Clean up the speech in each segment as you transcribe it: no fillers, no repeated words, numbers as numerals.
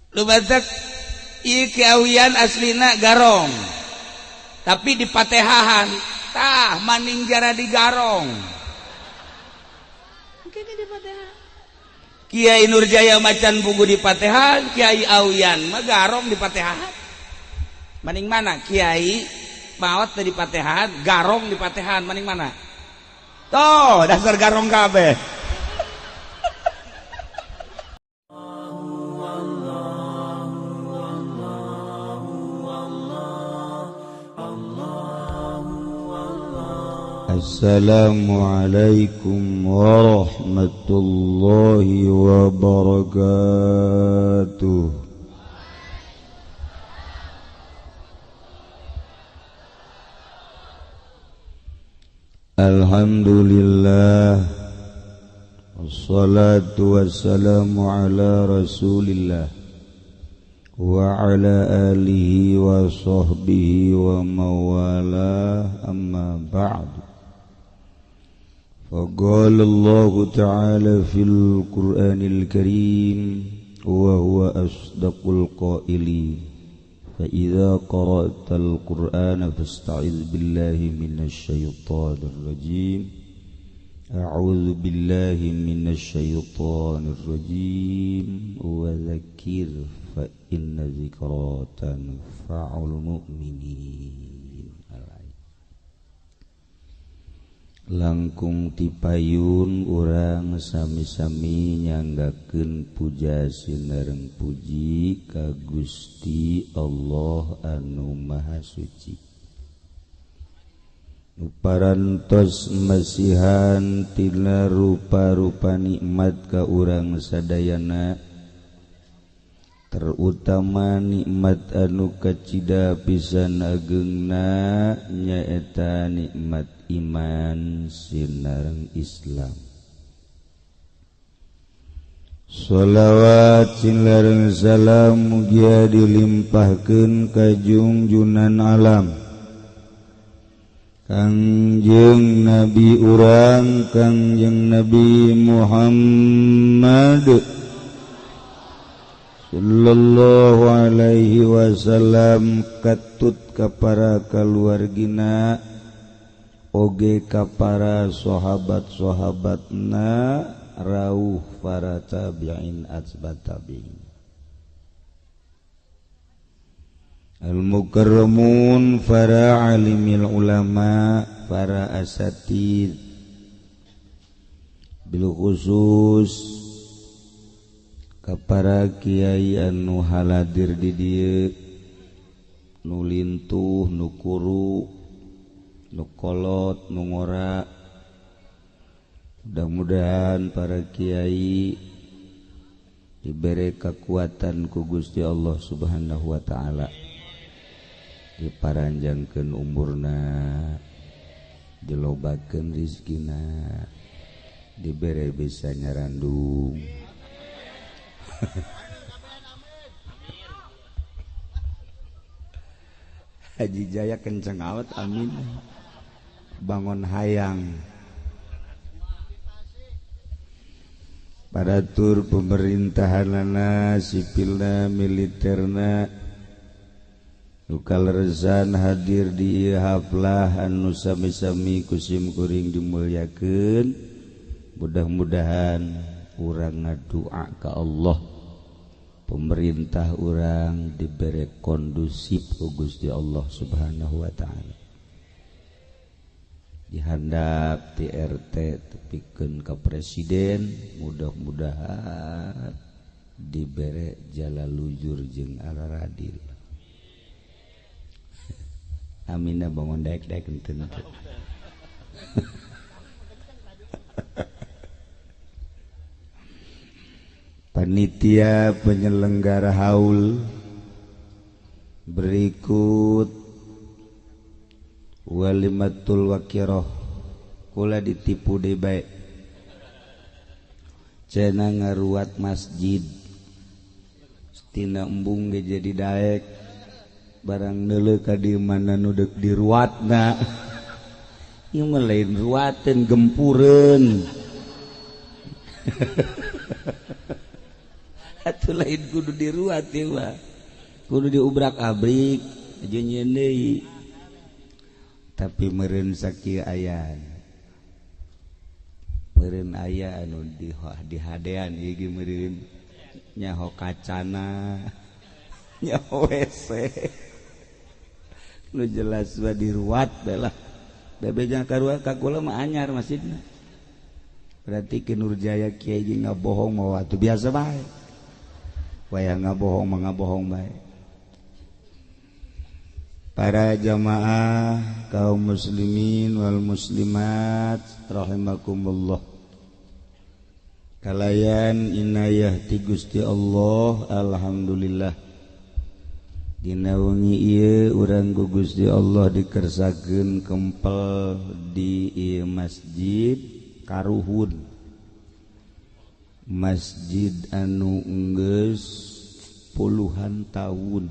Lu batak ieu kiawian aslina garong. Tapi dipatehahan, tah maning jara di garong. Mungkin dipatehan. Kiai Nurjaya macan buku dipatehan, Kiai Awian mah garong dipatehan. Maning mana? Kiai maot di patehan, garong di patehan, maning mana? Toh, dasar garong kabeh. Assalamualaikum warahmatullahi wabarakatuh. Alhamdulillah, wassalatu wassalamu ala rasulillah wa ala alihi wa sahbihi wa mawalah, amma ba'du. فقال الله تعالى في القرآن الكريم وهو أصدق القائلين فإذا قرأت القرآن فاستعذ بالله من الشيطان الرجيم أعوذ بالله من الشيطان الرجيم وذكر فإن ذكرى تنفع المؤمنين. Langkung tipayun urang sami-sami nyanggakeun puja sinareng puji ka Gusti Allah anu Maha Suci. Nu parantos masihan tina rupa-rupa nikmat ka urang sadayana, terutama nikmat anu kacida pisan ageungna nyaeta nikmat iman sinareng Islam. Sholawat sinareng salam mugia dilimpahkeun ka junjunan alam Kangjeng Nabi urang Kangjeng Nabi Muhammad sallallahu alaihi wasallam, katut ka para kaluargina oge ka para sahabat-sahabatna rauh para tabi'in atba tabi'in al-mukarramun, para alimil ulama, para asatid, bil khusus ka para kiai anu haladir di dieu, nu lintuh, nu kuru, nu kolot, nu ngora. Mudah-mudahan para kiai diberi kekuatan ku Gusti Allah Subhanahu wa taala, diparanjangkeun umurna, dilobakeun rizkina, dibere bisa nyarandung. Haji Jaya kenceng awet, amin. Bangun hayang. Pada tur pemerintahanana, sipilna, militerna, nu kaleresan hadir di haflah anu sami-sami kusim kuring dimuliakeun. Mudah-mudahan urang ngadua ka Allah, pemerintah urang diberi kondusif ku Gusti Allah Subhanahu wa taala. Dihandap ti RT tepikeun ka presiden, mudah-mudahan dibere jala lujur jeung araradil. Aminna bangun daek-daek henteu. Panitia penyelenggara haul berikut walimatul wakiroh, kula ditipu deui bae, cenah ngaruat masjid tina embung ge jadi daek, barang neuleuh ka di mana nu deuk diruatna, ieu mah lain ruateun, gempureun. Atuh lain kudu diruat ieu mah. Kudu diubrak-abrik jeung nyeun deui. Tapi meureun sakieu aya. Meureun aya anu di hadean ieu ge meureun nyaho kacana, nyaho WC. Lu jelas mah diruat bae lah. Bebe jangan karuat ka kula mah anyar masjidna. Berarti Ki Nurjaya kiai ge ngabohong mah atuh biasa bae. Wayah ngabohong mah ngabohong bae. Para jamaah kaum muslimin wal muslimat rahimakumullah. Kalayan inayah ti Gusti Allah, alhamdulillah. Dina wengi ieu urang ku Gusti Allah dikersakeun kempel di ieu masjid Karuhun. Masjid anu enggeus puluhan tahun.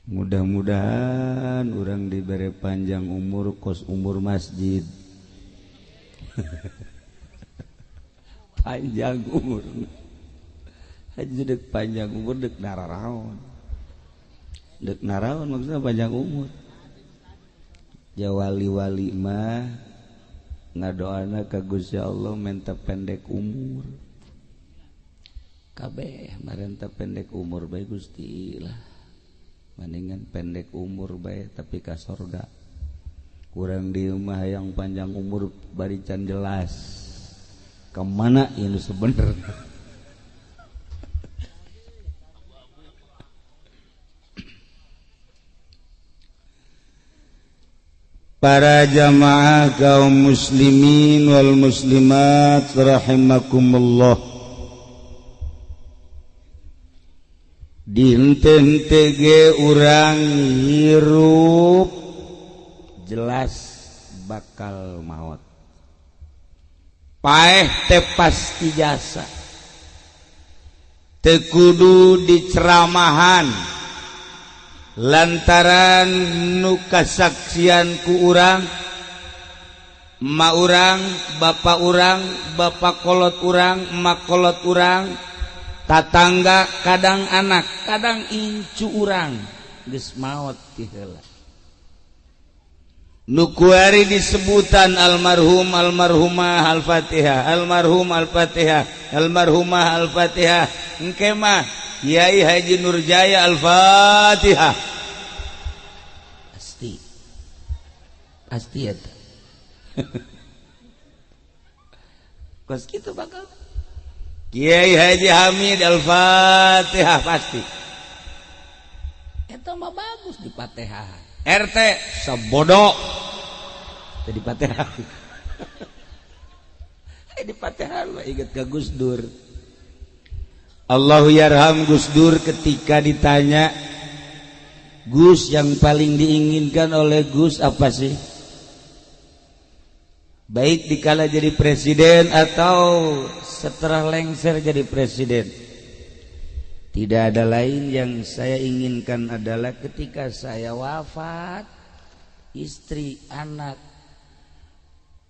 Mudah-mudahan urang dibere panjang umur kos umur masjid. Panjang umur. Haji dek panjang umur dek nararaon. Dek naraon maksudnya panjang umur. Ja wali-wali mah ngadoana ka Gusti Allah menta pendek umur. Kabeh marenta pendek umur bae Gusti lah. Mendingan pendek umur bae tapi ka sorga. Kurang di rumah yang panjang umur bari can jelas. Kemana ini sebenarnya? Para jamaah kaum muslimin wal muslimat rahimakumullah. Dinten ge urang hirup jelas bakal maot. Paeh teh pasti jasa. Teu kudu diceramahan. Lantaran nu kasaksian ku urang, ma urang, bapak urang, bapak kolot urang, emak kolot urang, tatangga, kadang anak, kadang incu urang geus maot ti heula. Nu kuari disebutan almarhum, almarhumah, al-Fatihah, almarhum, al-Fatihah, almarhumah, al-Fatihah. Engke mah Kiai Haji Nurjaya al-Fatihah. Pasti. Pasti eta. Kos kitu bakal. Kiai Haji Hamid al-Fatihah pasti. Eta mah bagus di Fatihah. RT sebodoh. Teu di Fatihah. Di Fatihah mah inget ka Gus Dur. Allahu yarham Gus Dur ketika ditanya, Gus yang paling diinginkan oleh Gus apa sih? Baik dikala jadi presiden atau setelah lengser jadi presiden. Tidak ada lain yang saya inginkan adalah ketika saya wafat, istri, anak,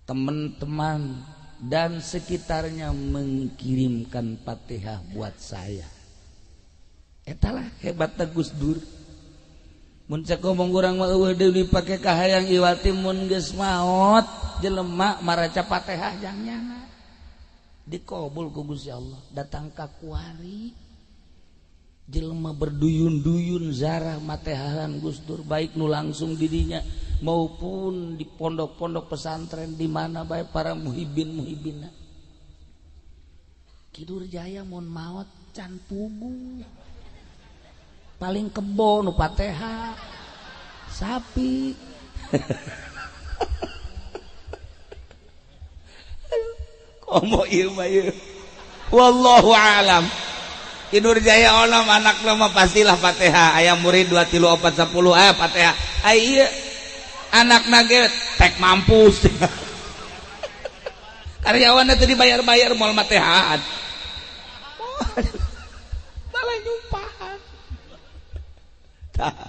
teman-teman dan sekitarnya mengirimkan Fatihah buat saya. Etalah hebatna Gus Dur. Mun cek ngomong urang mah eueuh deui dipake kahayang iwati mun geus maot jelema maraca Fatihah jang nyana. Dikabul ku Gusti Allah, datang ka kuari jelema berduyun-duyun zarah matehahan Gus Dur, baik nu langsung didinya maupun di pondok-pondok pesantren di mana bae para muhibin-muhibinna. Ki Nurjaya mun maot can puguh. Paling kebo nu Fatihah sapi. Komo ieu mah ieu. Wallahu alam. Ki Nurjaya onom anak mah pastilah Fatihah. Aya murid 2 3 4 10 Fatihah. Ai ieu anakna ge tek mampus. Karyawanna teu dibayar-bayar moal Fatihahan. Malah nyumpahan. Tah,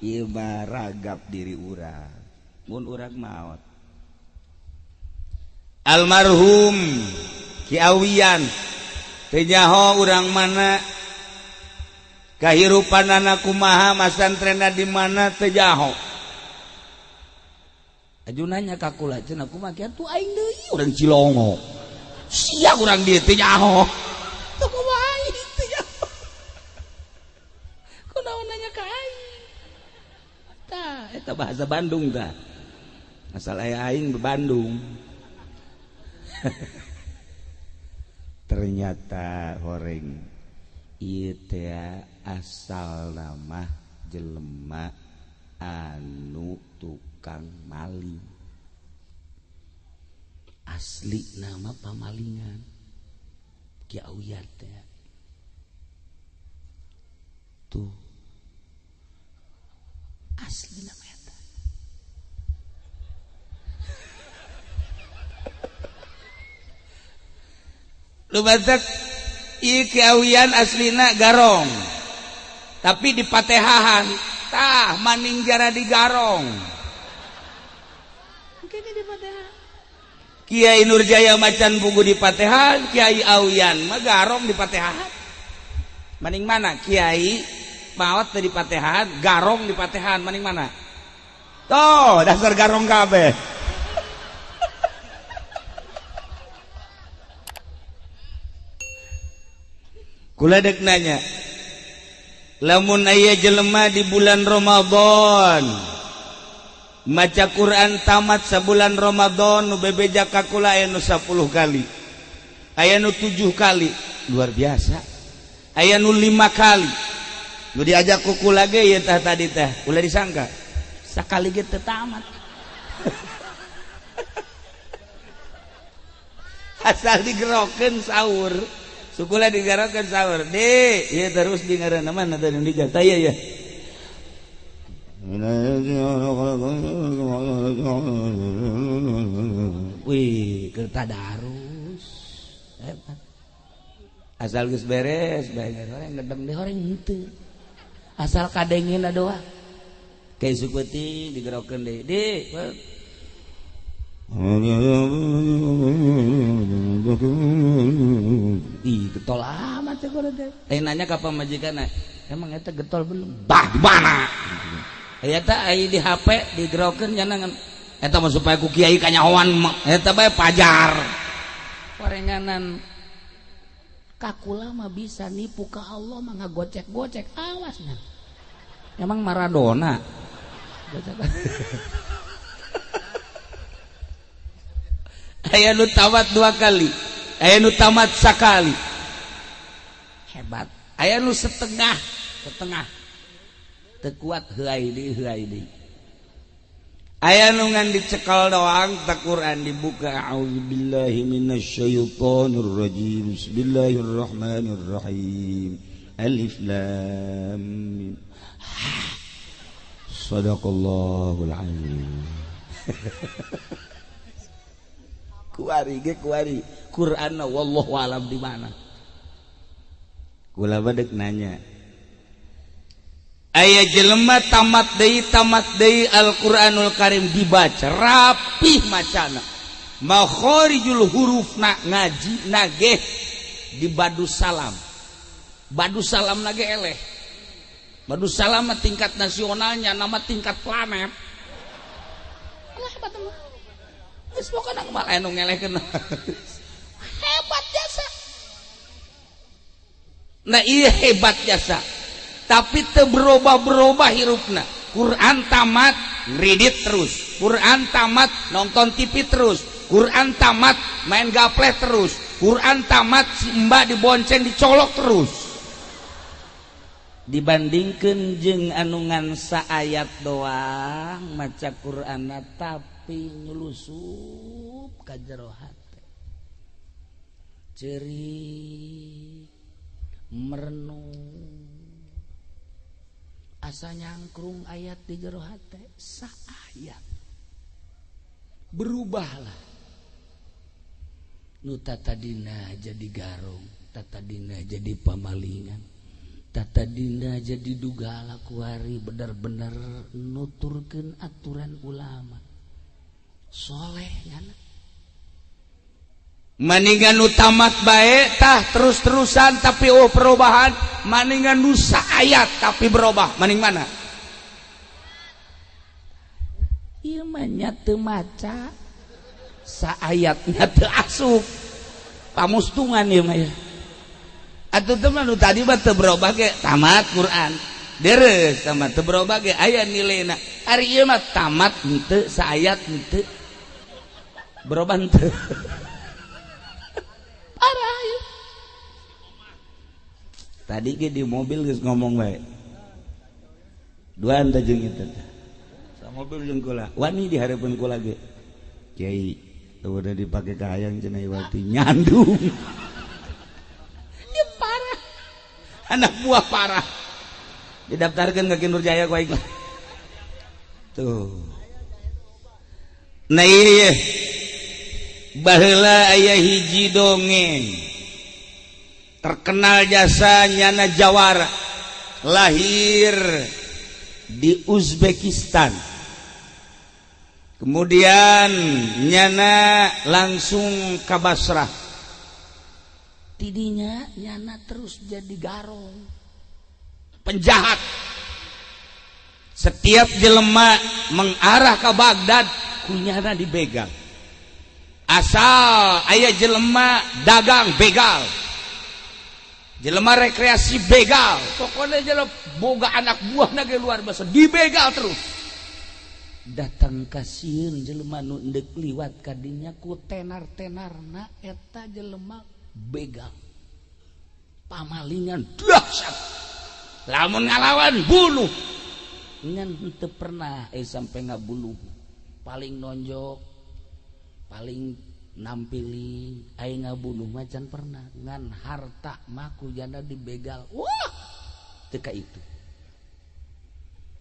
ieu mah ragap diri urang. Mun urang maot. Almarhum Ki Awian Teu nyaho urang mana, kahirupanana kumaha, masantrena di mana teu nyaho. Aju nanya ka kula, cenah kumaha kieu tuh aing deui urang Cilongo. Sia urang dieu teu nyaho. Teu kumaha aing teu nyaho. Kunaon nanya ka aing? Tah, eta bahasa Bandung tah. Asal aya aing Bandung. Ternyata horeng ieu teh asal nama jelema anu tukang maling. Asli nama pamalingan Ki Auyat teh. Tuh asli nama eta. Lu batak ieu Ki Awian aslina garong. Tapi di patehahan tah maning jara di garong. Kene di patehahan. Kiai Nurjaya macan pugu di patehan, Kiai Awian mah garong di patehahan. Maning mana? Kiai maot di patehan, garong di patehan, maning mana? Tuh, dasar garong kabeh. Kula dek nanya, lamun aya jelema di bulan Ramadan maca Quran tamat sabulan Ramadan nu bebeja ka kula aya nu 10 kali, aya nu 7 kali, luar biasa, aya nu 5 kali. Nu diajak ku kula ge ieu tah tadi teh, ulah disangka sakali ge teu tamat. Asal digerokeun sahur. Sukula digarokeun sahur. De, ieu terus di ngaranna mana tadi nu dijata ieu ya. Wih, keur tadarus. Hebat. Asal geus beres, bae horeng gedeng deh horeng henteu. Asal kadengina doa. Kayak isuk peuting digerokeun deui. De, ih, getol amat teh teh. Nanya ka pamajikanna, emang eta getol belum? Bah, di mana? Eta ai di HP digerokeun nyanangan. Eta mah supaya ku kiai kanyahoan eta bae pajar. Korenganan kakula mah bisa nipu ka Allah mah ngagocek-gocek, awas nya. Emang Maradona. Aya nu tamat 2 kali, aya nu tamat sakali, hebat. Aya nu setengah, setengah teu kuat heuai deui heuai deui. Aya nu ngan dicekal doang tak Quran dibuka, auzubillahi minasyaitonir rajim, bismillahirrahmanirrahim, alif lam mim, sadaqallahul azim. Kuari ge kuari Quran wallahu alam di mana. Kula badek nanya, aya jelema tamat deui Al-Qur'anul Karim dibaca rapih macana, makharijul hurufna ngaji nageh di badu salam. Badu salam nage eleh. Badu salam tingkat nasionalnya nama tingkat planet. Allah hebat mah. Geus pokona malah anu ngelehkeun. Hebat jasa. Nah iya hebat jasa. Tapi teu berubah-berubah hirupna. Quran tamat ngridit terus. Quran tamat nonton TV terus. Quran tamat main gapleh terus. Quran tamat si mbak dibonceng dicolok terus. Dibandingkeun jeung anu ngan saayat doang maca Qur'anna tapi nyulusup ka jero hate, ceurik merenung asa nyangkrung ayat di jero hate saayat berubahlah. Nu tatadina jadi garong, tatadina jadi pamalingan, tatadina jadi dugala kuari bener-bener nuturkeun aturan ulama. Soleh nyana. Maningan nu tamat bae tah terus-terusan tapi oh perubahan, maningan nu saayat tapi berubah, maning mana? Ieu mah nya teu maca, saayatnya teu asup. Pamustungan ieu mah ya. Atuh teh mah nu tadi mah teu berubah ge tamat Quran. Deres sama teu berubah ge aya nilaina. Ari ieu mah tamat henteu, saayat henteu. Berubah henteu. Parah ieu. Tadi ge di mobil geus ngomong bae. Duaan teh jeung eta teh. Mobil jeung kula, wani di hareupeun kula ge. Kiai, udah dipake ka hayang cenah iwati nyandung. Ieu parah. Anak buah parah. Didaftarkeun ka Ki Nurjaya ku aing. Tuh. Nah ieu baheula aya hiji dongeng. Terkenal jasa nyana jawara. Lahir di Uzbekistan. Kemudian nyana langsung ke Basrah. Tidinya nyana terus jadi garong, penjahat. Setiap jelema mengarah ke Baghdad, ku nyana dibegal. Asal aya jelema dagang begal, jelema rekreasi begal, pokoknya jelema boga anak buah nage luar biasa dibegal terus. Datang kasieun jelema nu endek liwat kadinya ku tenar-tenarna eta jelema begal, pamalingan dahsyat, lamun ngalawan bunuh. Ngan henteu pernah sampai ngabunuh, paling nonjok, paling nampiling, aing ngabunuh macan pernah. Ngan harta mah ku janda dibegal, wah teu ka itu.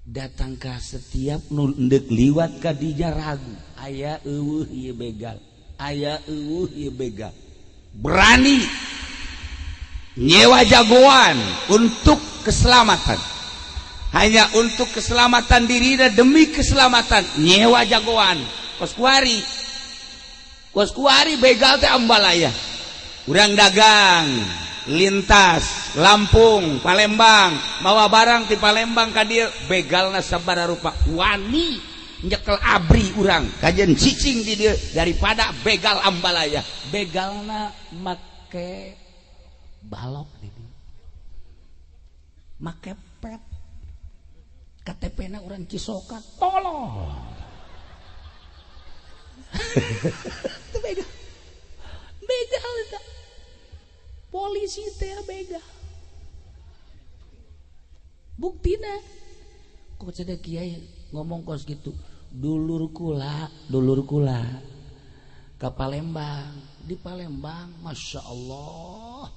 Datang ka setiap nu endek liwat ka dinya ragu, aya eueuh ieu begal, aya eueuh ieu begal. Berani nyewa jagoan untuk keselamatan, hanya untuk keselamatan diri dan demi keselamatan nyewa jagoan. Kos kuari, kos kuari begal teh ambalaya. Urang dagang lintas Lampung Palembang, mawa barang di Palembang ka dieu, begalna sabaraha rupa. Wani nyekel abri urang kajen cicing di dieu daripada begal ambalaya. Begalna make balok di dieu, make pet, KTP na urang Cisoka, tolong. Itu begal, begal eta. Polisi teh begal. Buktina kok cedek kiai ngomong kos gitu, dulur kula ke Palembang, di Palembang Masya Allah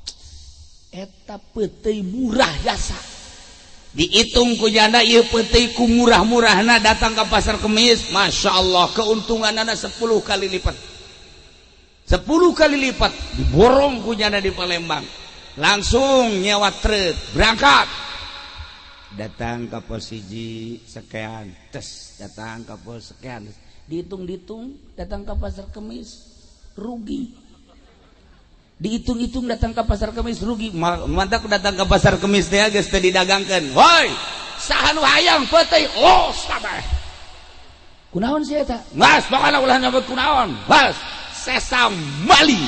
eta peuteuy murah jasa. Dihitung ku janda ieu peuteuy ku murah-murahna datang ke pasar Kemis, Masya Allah keuntunganana 10 kali lipat. 10 kali lipat diborong ku janda di Palembang. Langsung nyewa truk berangkat. Datang ke pos hiji sekian, tes datang ke pos sekian, dihitung-hitung datang ke pasar Kemis rugi. Dihitung-hitung datang ke pasar Kemis rugi. Mantap datang ke pasar Kemis teh geus teu didagangkeun. Woi, saha nu hayang peuteuy los kabeh. Kunaon sia eta? Geus pokona ulah nyebut kunaon. Bas, sesa maling.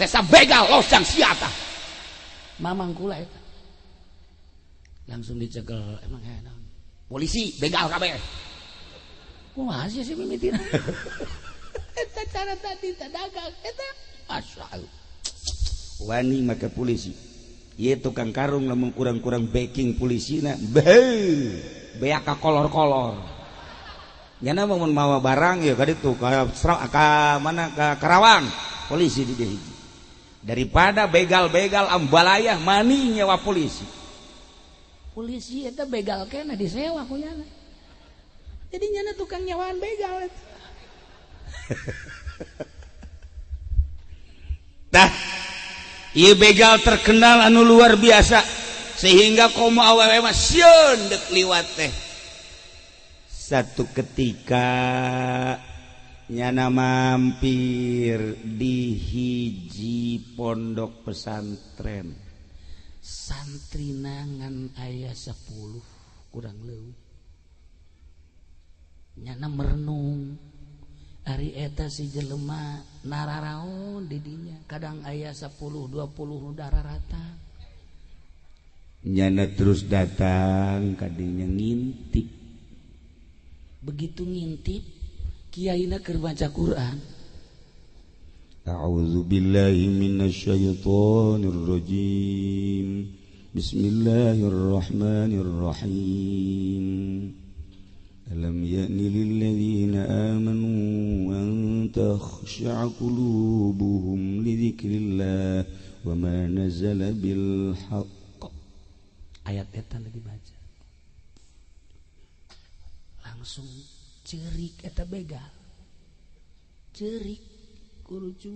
Sesa begal los jang sia tah. Mamang kula eta. Langsung dicekel, emang naon? Polisi begal kabeh. Kumaha sia si mimitina? Eta cara tadi teh dagang eta. Masyaallah. Wani maka polisi. Ieu tukang karung lamun kurang-kurang backing polisina, beuh, beak ka kolor-kolor. Nyana mun mawa barang ya ka ditu ka mana ka Karawang, polisi di dieu hiji. Daripada begal-begal ambalayah mani nyewa polisi. Polisi eta begal kena disewa ku nyana. Jadi nyana tukang nyewaan begal eta. Tah, ieu begal terkenal anu luar biasa sehingga komo awewe mah sieun deuk liwat teh. Satu ketika Nyana mampir di hiji pondok pesantren. Santri nangan aya 10 kurang leuwih. Nyana merenung ari eta si jelema nararaon di dinya, kadang aya 10 20 nu dararata. Nyana terus datang kadinya ngintip. Begitu ngintip kiaina keur baca Quran. A'udzu billahi minasyaitonir rajim. Bismillahirrahmanirrahim. Alam ya'ni lil ladzina amanu an takhsha'a qulubuhum li dzikrillah wa ma nazala bil haqq. Ayat eta lagi baca. Langsung cerik eta begal. Cerik kurucu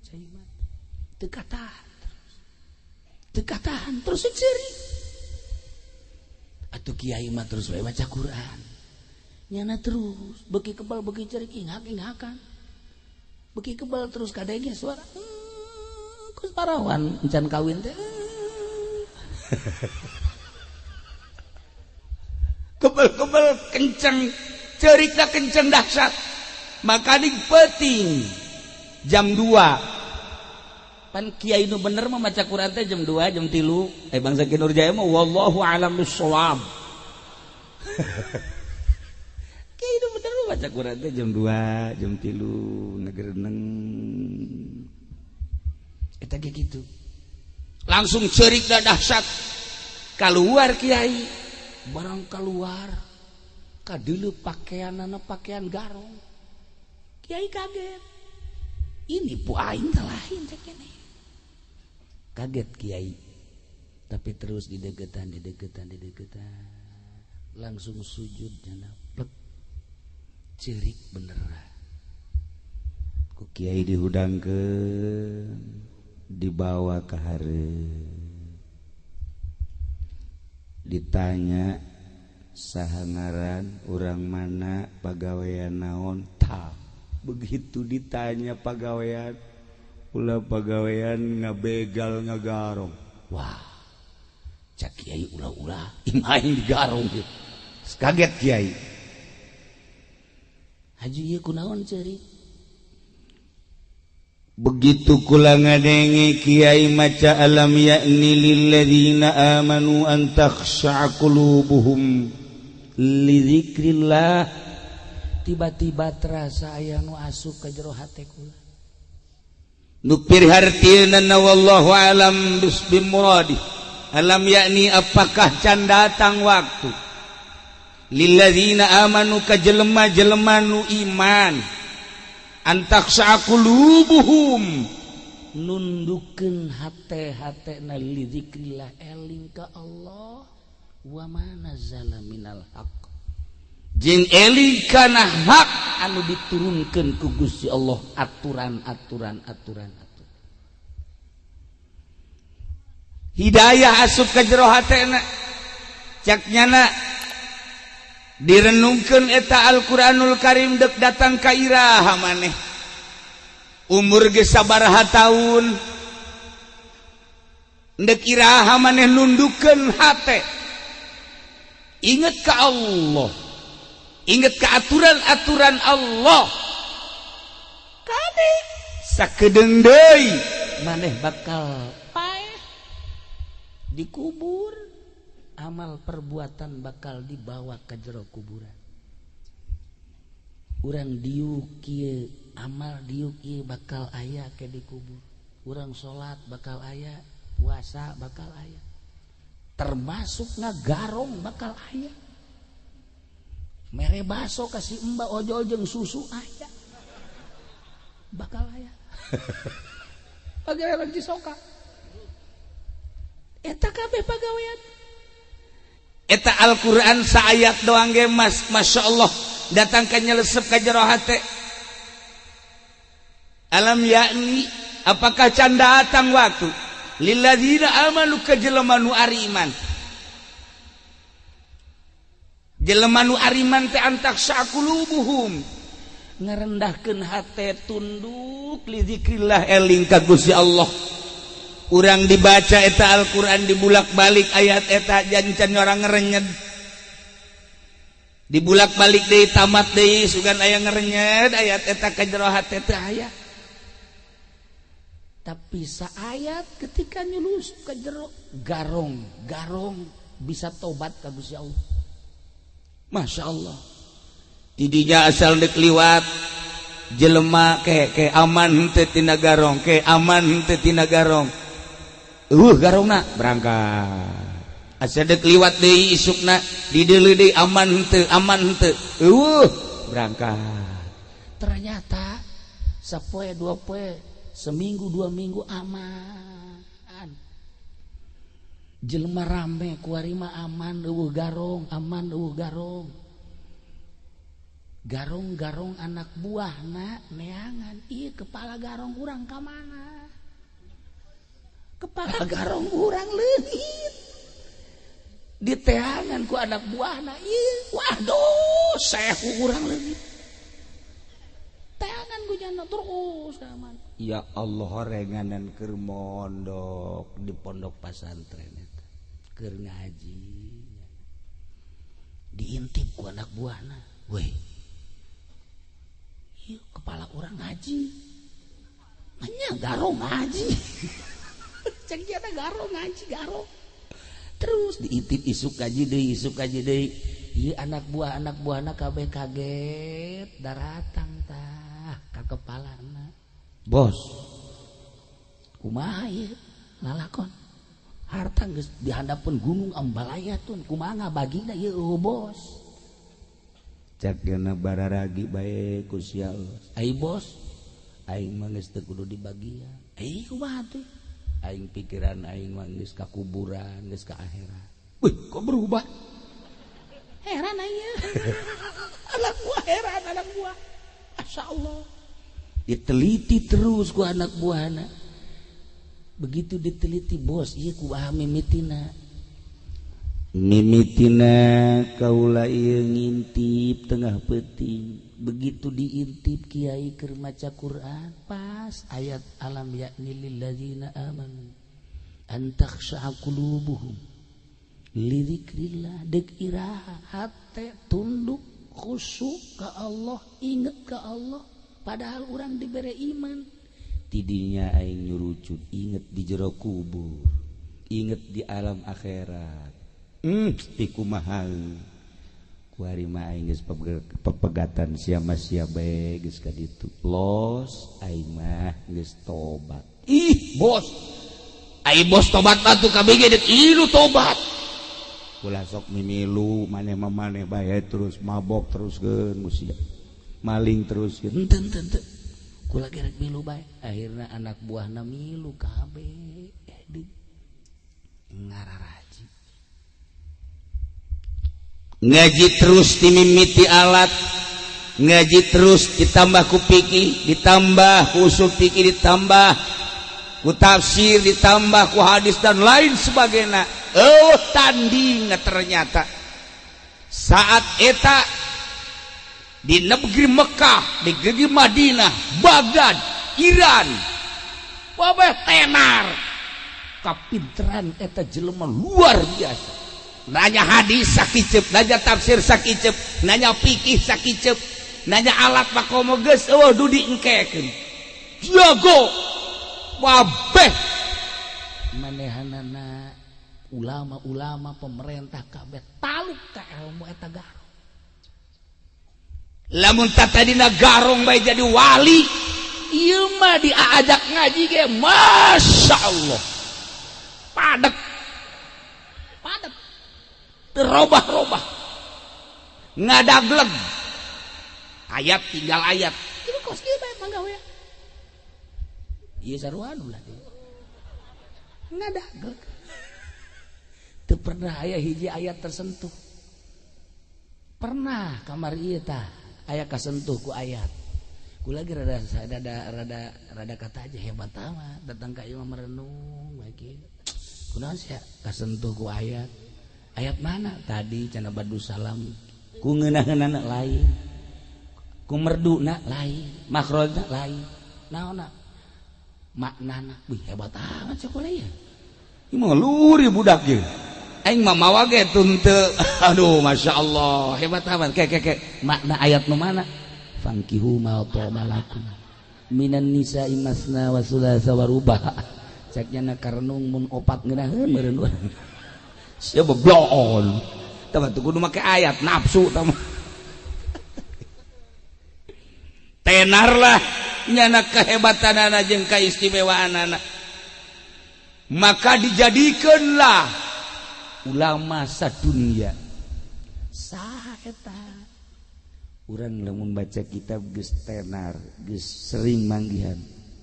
cai mata. Teu katahan terus. Teu katahan terus cerik. Atuh kiai mah terus bae maca Quran. Nyana terus beuki kebal beuki cerik inghak-inghakan. Beuki kebal terus kadenge suara. Kus parawan encan kawin teh. Kebel-kebel kenceng, cerita kenceng dahsyat. Makaning peting jam 2. Pan kiai nu bener mah maca Quran teh jam 2, jam 3. Bangsa Ki Nurjaya mah wallahu alam bissawab. Kiai nu bener mah maca Quran teh jam 2, jam 3 ngegereneng. Eta ge kitu. Langsung cerik dah dahsyat. Keluar kiai, barang keluar kadeuleu pakaianana pakaian garong. Kiai kaget. Ini bu aing teh lain cek ini. Kaget kiai. Tapi terus didegetan, didegetan, didegetan. Langsung sujud jana plek. Cerik beneran. Ku kiai dihudangkeun, dibawa ke hareup. Ditanya saha ngaran, urang mana, pagawean naon. Tah, begitu ditanya pagawean, ulah pagawean ngabegal ngagarong. Wah, cak kiai ulah-ulah imah aing digarong ieu. Kaget kiai. Haji ieu kunaon ceurik? Begitu kula ngadenge kiai maca alam ya'ni lil ladzina amanu an takhsha'a qulubuhum li dzikrillah, tiba-tiba terasa aya nu asup ka jero hate kula. Nu pirhartieuna wallahu alam bismuradi. Alam yakni apakah can datang waktu lil ladzina amanu ka jelema-jelema nu iman antakhsha'a qulubuhum, nundukeun hate-hatena li dzikrillah, eling ka Allah, wa ma nazala minal haqq, jeung eling kana hak anu diturunkeun ku Gusti Allah, aturan-aturan aturan aturan hidayah asup ka jero hatena. Cak nyana direnungkeun eta Al-Qur'anul Karim dek datang ka iraha maneh. Umur ge sabaraha taun dek iraha maneh nundukeun hate. Inget ka Allah, inget ka aturan-aturan Allah. Kade sakedeung deui maneh bakal paeh dikubur. Amal perbuatan bakal dibawa ke jero kuburan. Urang diuk kieu, amal diuk kieu bakal aya ke dikubur. Urang salat bakal aya, puasa bakal aya. Termasuk ngagarong bakal aya. Mere baso kasih emba ojol jeung susu aya. Bakal aya. Pagawean Cisoka. Eta kabeh pagawean. Eta Al-Qur'an saayat doang ge mas, Masya Allah datang ka nyelesep ka jero hate. Alam yakni apakah can datang waktu lilladzina amanu ka jelema nu ari iman. Jelema nu ari iman teh antakhsha qulubuhum, Ngarendahkeun hate tunduk li zikrillah eling ka Gusti Allah. Urang dibaca eta Al-Qur'an dibulak-balik ayat eta jancan orang ngerenyed. Dibulak-balik deui tamat deui sugan aya ngerenyed ayat eta ka jero hate teh aya. Tapi saayat ketika nyulusuk ka jero garong, garong bisa tobat ka Gusti Allah. Masya Allah. Tidinya asal dek liwat jelema ke aman henteu tina garong, ke aman henteu tina garong. Garongna berangkat. Asa dek liwat deui isukna dideuleu deui aman henteu, aman henteu. Berangkat. Ternyata sapoe dua poe, seminggu dua minggu aman. Jelema rame kuari mah aman eueuh garong, aman eueuh garong. Garong-garong anak buahna neangan, ieu kepala garong urang ka mana? Kepala garong urang leungit. Diteangan ku anak buahna, ieu waduh sehu urang leungit. Teangan ku jana terus aman. Ya Allah horenganan keur mondok di pondok pasantren eta. Keur ngaji. Diintip ku anak buahna. Weh. Ieu kepala urang ngaji. Manya garong ngaji. Cek dia teh garong ngaji garong. Terus diintip isuk ngaji deui, isuk ngaji deui. Ieu anak buahna kabeh kaget daratang tah ka kepalana. Bos. Kumaha ieu lalakon? Harta geus di handapeun gunung Ambalaya tun, kumaha ngabagina ieu eueuh bos. Cek dina bararagi bae ku sia Allah. Ai bos, aing mah geus teu kudu dibagian. Ai kumaha tuh? Aing pikiran aing mah geus ka kuburan, geus ka akhirat. Wih, kok berubah? Heran aing. Anak buah heran anak buah. Masya Allah. Diteliti terus ku anak buahna. Begitu diteliti bos, ieu kumaha mimitina? Mimitina kaula ieu ngintip tengah peuting. Begitu diintip kiai keur maca Quran pas ayat alam ya'ni lil ladzina amanu an takhsha'a qulubuhum li dzikrillah, deuk iraha hate tunduk khusyuk ka Allah, inget ka Allah, padahal urang dibere iman. Tidinya aing nyurucut inget di jero kubur, inget di alam akhirat. Pikumaha kuari mah aing geus pepegatan sia mah sia bae geus ka ditu. Los aing mah geus tobat. Ih, bos. Ai bos tobat mah tuh kabeh ge deuk ilu tobat. Ulah sok mimilu maneh mah maneh bae terus mabok terus geun sia. Maling terus geun. Henteu henteu henteu. Kula ge rek milu bae. Akhirna anak buahna milu kabeh. Deuk ngararaji. Ngaji terus dimimiti alat, ngaji terus ditambah ku fikih, ditambah ku usul fikih, ditambah ku tafsir, ditambah ku hadis dan lain sebagainya. Oh tanding ternyata saat eta di negeri Mekah, di negeri Madinah, Baghdad, Iran, wabah tenar kapinteran eta jelema luar biasa. Nanya hadis sakicep, nanya tafsir sakicep, nanya fikih sakicep, nanya alat makomo geus eueuh dudi engkekeun. Jago wabeh manehanana ulama-ulama pemerintah kabeh taluk ka ilmu eta garong. Lamun tatadina garong bae jadi wali, ieu mah diajak ngaji ge Masya Allah. Padet. Padet. Terobah-robah, ngadagleg, ayat tinggal ayat. Itu kos kieu bae mangga we. Ieu sarua ulah teh. Ngadagleg. Teu pernah aya hiji ayat tersentuh. Pernah kamar ieu tah aya kasentuh ku ayat. Ku lagi rada rada rada rada kata aja hebat amat datang ka imam merenung bae kieu. Kunaon sia kasentuh ku ayat. Ayat mana tadi cenah Badu Salam ku ngeunah-ngeunah lain. Ku merduna lain, makhrajna lain. Naonna? Maknana. Wih hebat amat sekolah ya. Ieu mah luhur ieu budak ieu. Aing mah mawa ge teu. Aduh Masya Allah, hebat amat. Ke ke ke makna ayat nu mana? Fankihu ma thaba lakum minan nisa'i masna wa thulatha wa ruba'. Cek nya karenung mun opat ngeunaheun meureun urang. Sia bebloon. Tah teu kudu make ayat nafsu tah. Tenar lah nyana kehebatanana jeung kaistimewaanana. Maka dijadikanlah ulama sadunia. Saha eta? Urang lamun baca kitab geus tenar, geus sering manggihan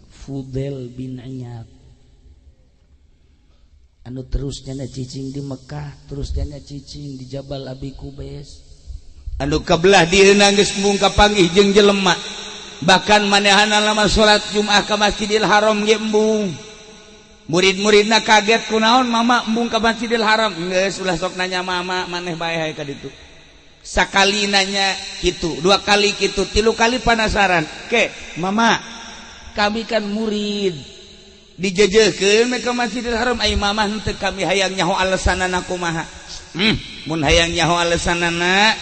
Fudail bin Iyad. Anu terus nyana cicing di Mekah, terus nyana cicing di Jabal Abi Kubais. Anu kabelah dieuna geus mung kapanggih jeung jelema. Bahkan manehana lama salat Jumat ka Masjidil Haram ge embung. Murid-muridna kaget kunaon mama embung ka Masjidil Haram. Geus ulah sok nanya mama maneh bae hae ka ditu. Sakali nanya kitu, dua kali kitu, tilu kali penasaran. Ke, mama, kami kan murid. Dijejehkeun we ka Masjidil Haram ai mama henteu kami hayang nyaho alesanana kumaha. Mun hayang nyaho alesanana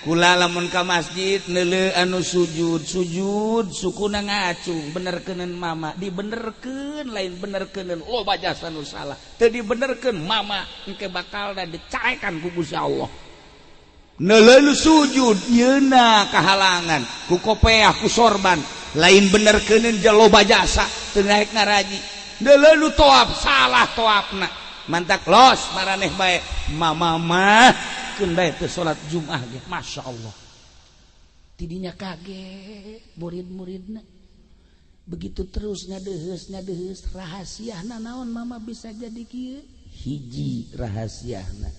kula lamun ka masjid neuleu anu sujud sujud sukuna ngacung benerkeuneun mama dibenerkeun lain benerkeuneun loba jasa nu salah teu dibenerkeun mama engke bakal da dicaekan ku Gusti Allah. Neuleu sujud yeuna kahalangan ku kopeah ku sorban lain benerkeuneun loba jasa teu naek ngaraji neuleu toap salah toapna mantak los maraneh bae mama mah keun bae teu salat Jumat ge Masya Allah. Tidinya kaget murid-muridna begitu terus ngadeheus ngadeheus rahasiana naon mama bisa jadi kieu hiji rahasiana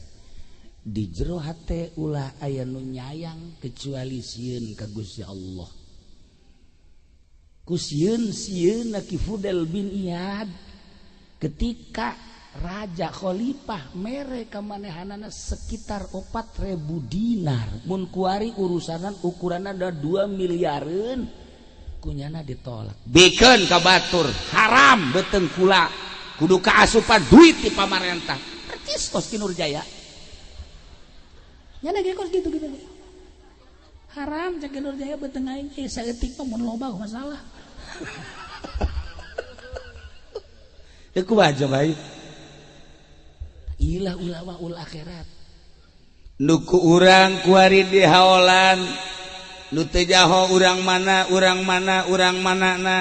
di jero hate ulah aya nu nyayang kecuali sieun ka Gusti Allah. Ku sieun sieun Ki Fudail bin Iyad ketika Raja Khalifah mere kamanehanana sekitar 4.000 dinar mun kuari urusanan ukuranna ada 2 miliareun kunyana ditolak bikeun ka batur haram beuteung kula kudu kaasupan duit ti pamarentah percis kos Ki Nurjaya nyana ge kos gitu gitu haram cek Ki Nurjaya beuteung aing saeutik mah mun loba masalah. Teu kumaha coba ilah ulama ul akhirat nuku urang kuari di haolan nu teu jaho urang mana urang mana urang mana na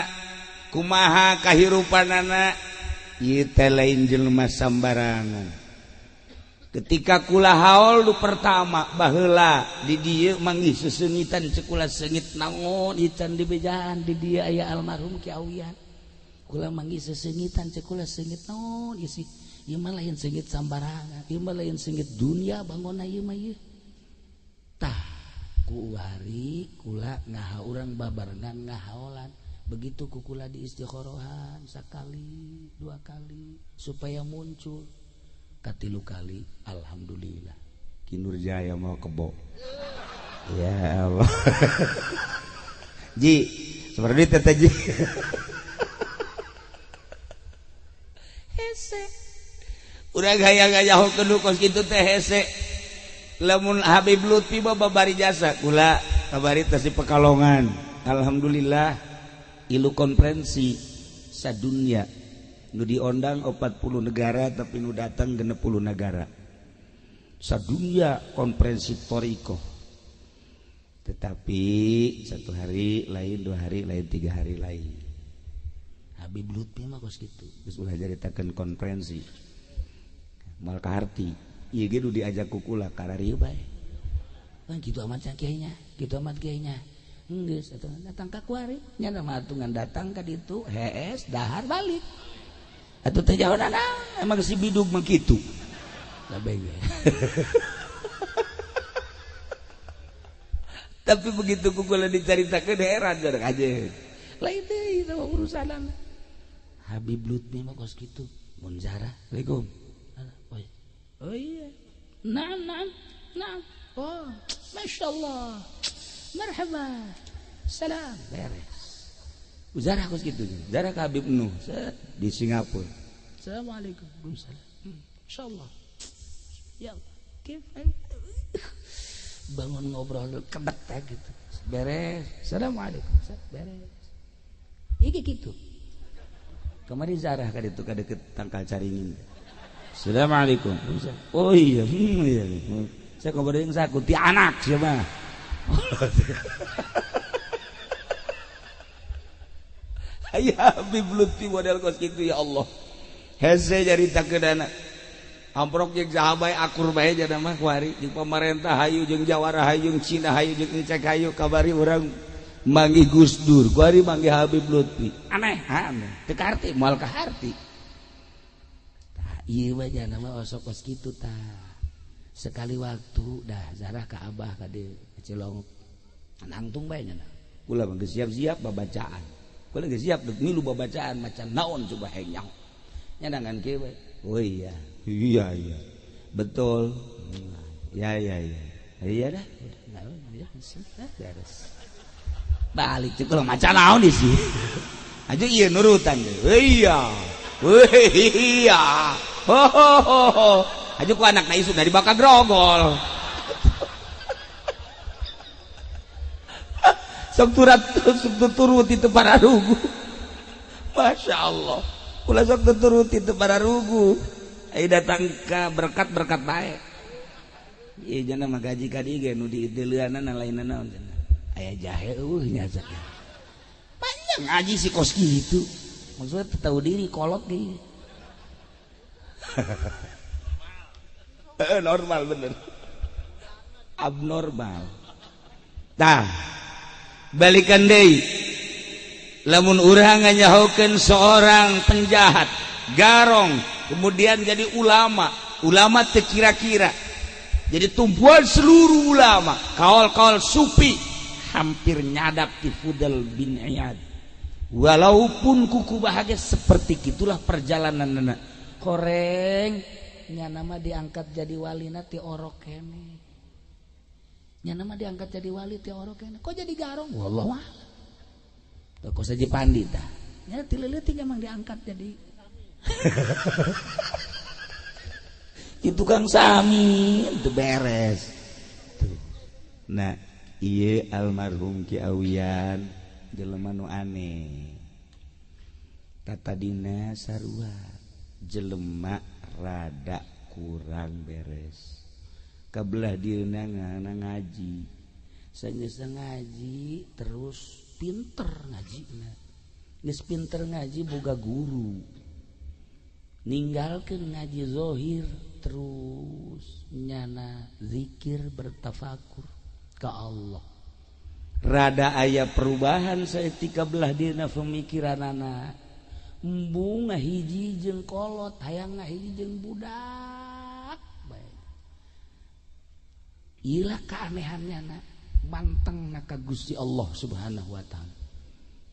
kumaha kahirupanana ieu teh lain jelema sambarangan. Ketika kula haol nu pertama baheula di dieu manggih seseungitan cekula seungit naon ieu can dibejaan di dieu aya almarhum Ki Awian kula manggih seseungitan cekula seungit naon ieu sih ieu mah lain seungit sambarangan, ieu mah lain seungit dunia bangona ieu mah ieu. Tah kuari kula ngaha urang babarengan ngahaolan. Begitu ku kula di istikhorohan sakali, dua kali supaya muncul. Katilu kali alhamdulillah. Ki Nurjaya mau kebo. Ya Allah. Ji, seperti teh ji. Hese. Udah gaya-gaya hokeun kos kitu teh hese. Lamun Habib Lutfi mah babari jasa kula kabari teh di Pekalongan. Alhamdulillah ilu konferensi sadunia nu diondang 40 negara tapi nu datang 60 negara. Sadunia konferensi toriko. Tetapi satu hari lain, dua hari lain, tiga hari lain. Habib Lutfi mah kos kitu. Geus ulah caritakeun konferensi. Mal kaharti ieu ge nu diajak ku kula kararieu bae. Kan kitu amat cenah kiainya, kitu amat kiainya. Geus atuh datang ka kuari, nya mah atuh ngan datang ka ditu, hees dahar balik. Atuh teh jauhna emang si bidug mah kitu. Kabeh ge. Tapi begitu ku kula dicaritakeun heran jarang aja. Lain deui eta urusanana. Habib Lutfi mah kos kitu, mun zarah. Assalamualaikum. Oh iya. Naam, naam, naam. Oh, Masya Allah. Marhaba. Salam. Beres. Zarah kos kitu. Zarah ka Habib Nuh di Singapura. Assalamualaikum. Waalaikumsalam. Insyaallah. Ya Allah. Kif? Bangun ngobrol kebet gitu. Beres. Assalamualaikum. Beres. Iki kitu. Kamari zarah ka ditu ka deket tangkal caringin. Assalamualaikum. Oh iya, iya. Saya kabar yang saya kunti anak siapa? Ayah Habib Lutfi model kos kitu ya Allah. Hese carita keudana. Amprok jeung saha bae akur bae jana mah kuari jeung pamarentah hayu jeung jawara hayu jeung Cina hayu jeung Encek hayu kabari urang manggih Gus Dur, kuari manggih Habib Lutfi. Aneh, aneh. Teu kaharti, moal kaharti. Tah ieu mah jana mah osok kos kitu tah. Sekali waktu dah zarah ka abah ka dieu Cilong. Nangtung bae nya. Kula mah geus siap-siap babacaan. Kula geus siap deuk milu babacaan macan naon coba hayang nyaho. Nya dangan kieu bae. Oh iya. Iya iya. Betul. Ya ya ya. Iya dah. Udah beres. Balik cek kula macan naon di sih. Aja ieu nurutan deui. Iya. Iya. Ho ho ho. Aja ku anak na isu dari bakal grogol. Sok turat sok turut itu para rugu. Masya Allah. Ulah sok turut itu para rugu. Ayo datang ke berkat-berkat baik. Iya jana mah gaji ka dieu ge nu diideuleunana lainna naon cenah. Aya jahe eueuh nya cenah. Panjang ngaji si kos kitu. Maksudnya tahu diri kolot ge. Normal bener. Abnormal. Tah, balikan deui. Lamun urang nganyahokeun seorang penjahat, garong, kemudian jadi ulama, ulama teu kira-kira. Jadi tumpuan seluruh ulama, kaul-kaul sufi hampir nyadap di Fudel bin Iyad. Walaupun kuku bahagia seperti itulah perjalanan nenek. Koreng nya nama diangkat jadi walina ti orok kene. Nya nama diangkat jadi wali ti orok kene. Kok jadi garong? Wallahu a'lam. Kok saja pandi tah. Nya ti leutik emang diangkat jadi. Di tukang sami itu beres. Tuh. Nah, ieu almarhum Ki Awian jelema nu aneh. Tatadina sarua jelema rada kurang beres. Kabelah dieuna ngaji. Sageus ngaji terus pinter ngajina. Geus pinter ngaji boga guru. Ninggalkeun ngaji zahir terus nyana zikir bertafakur ka Allah. Rada aya perubahan saeutik belah dieuna pemikiranana. Embung ngahiji jeung kolot, hayang ngahiji jeung budak bae. Ilah keanehannya na manteng na ka Gusti Allah Subhanahu wa taala.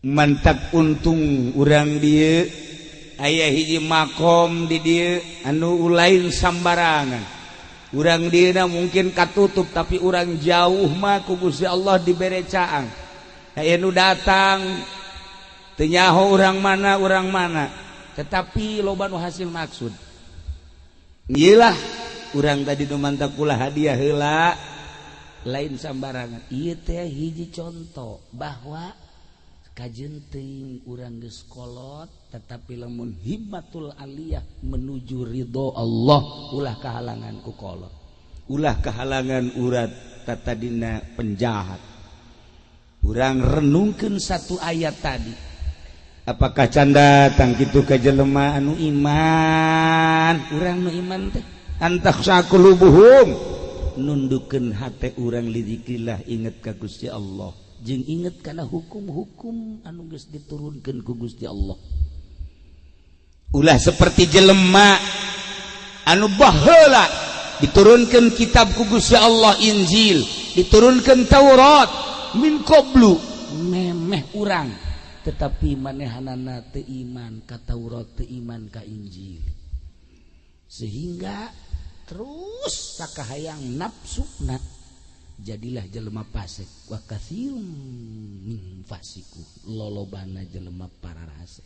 Mantap untung urang dieu aya hiji makom di dieu anu lain sambarangan. Urang dieu mungkin katutup tapi urang jauh mah ku Gusti Allah dibere caang. Aya nu datang teu nyaho urang mana, tetapi loba nu hasil maksud. Iyalah urang tadi nu mantap kula hadiah heula lain sambarangan. Ieu teh hiji contoh bahwa kajen teuing urang geus kolot tetapi lamun himmatul aliyah menuju ridho Allah ulah kahalangan ku kolot, ulah kahalangan urat tatadina penjahat. Urang renungkeun satu ayat tadi. Apakah canda tang kitu ka jelema anu iman? Urang nu iman teh antakhsha qulubuhum, nundukeun hate urang lidzikrillah, inget ka Gusti Allah jeung inget kana hukum-hukum anu geus diturunkeun ku Gusti Allah. Ulah seperti jelema anu baheula diturunkeun kitab ku Gusti Allah Injil, diturunkeun Taurat min qablu memeh urang, tetapi manehanana teu iman ka Taurat, teu iman ka Injil, sehingga terus sakahayang nafsuna Jadilah jelema fasik wa katsirum min fasiku lolobana jelema pararase.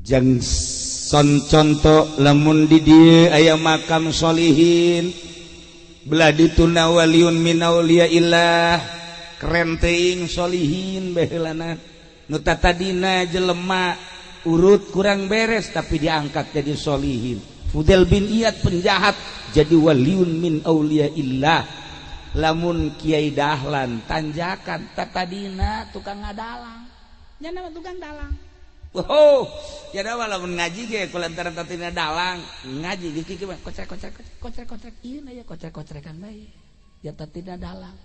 Jang son contoh lamun di dieu aya makam solihin belah dituna waliun min auliyaillah keren teuing solihin baheulana nu tatadina jelema urut kurang beres tapi diangkat jadi solihin. Fudel bin Iyad penjahat jadi waliun min auliyaillah. Lamun Kiai Dahlan tanjakan tatadina tukang ngadalang nya nama tukang dalang. Oh, ya dah lamun ngaji ge kulantaran tatadina dalang ngaji geus kieu mah kocrek-kocrek kocrek-kocrek ieu na ya kocrek-kocrekan bae ya tatadina dalang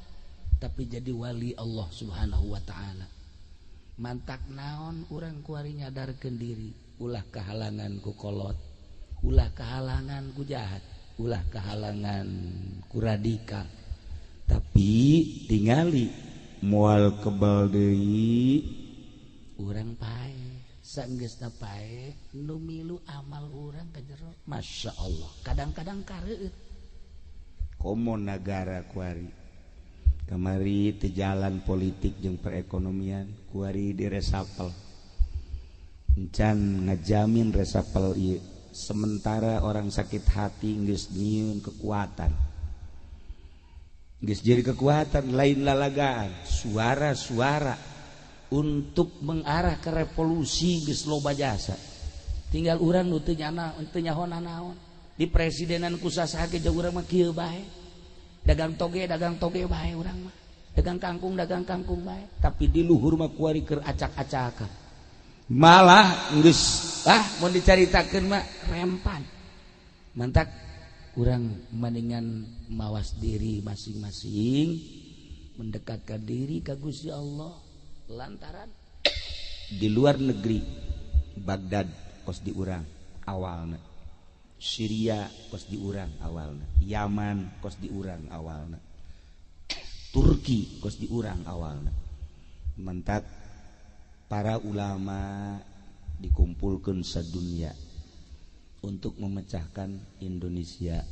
tapi jadi wali Allah Subhanahu wa taala. Mantak naon urang kuari nyadarkeun diri ulah kahalangan ku kolot, ulah kahalangan ku jahat, ulah kahalangan ku radikal. Tapi tingali moal kebal deui urang pae sanggeusna pae nu milu amal urang ka jero. Masya Allah kadang-kadang kareueut komo nagara kuari kamari teu jalan politik jeung perekonomian kuari diresapel encan ngajamin resapel ieu sementara orang sakit hati geus nyieun kekuatan geus jadi kekuatan lain lalagaan suara-suara untuk mengarah ke revolusi geus loba jasa tinggal urang nu teu nyana teu nyaho nanaon di presidenan ku sasaha ge urang mah kieu bae dagang toge bae urang mah dagang kangkung bae tapi di luhur mah kuari keur acak-acakan malah geus ah mun dicaritakeun mah rempan mantak kurang mendingan mawas diri masing-masing mendekatkan diri ka Gusti Allah lantaran di luar negeri Baghdad kos diurang awalna, Syria kos diurang awalna, Yaman kos diurang awalna, Turki kos diurang awalna. Mentak para ulama dikumpulkan sedunia untuk memecahkan Indonesia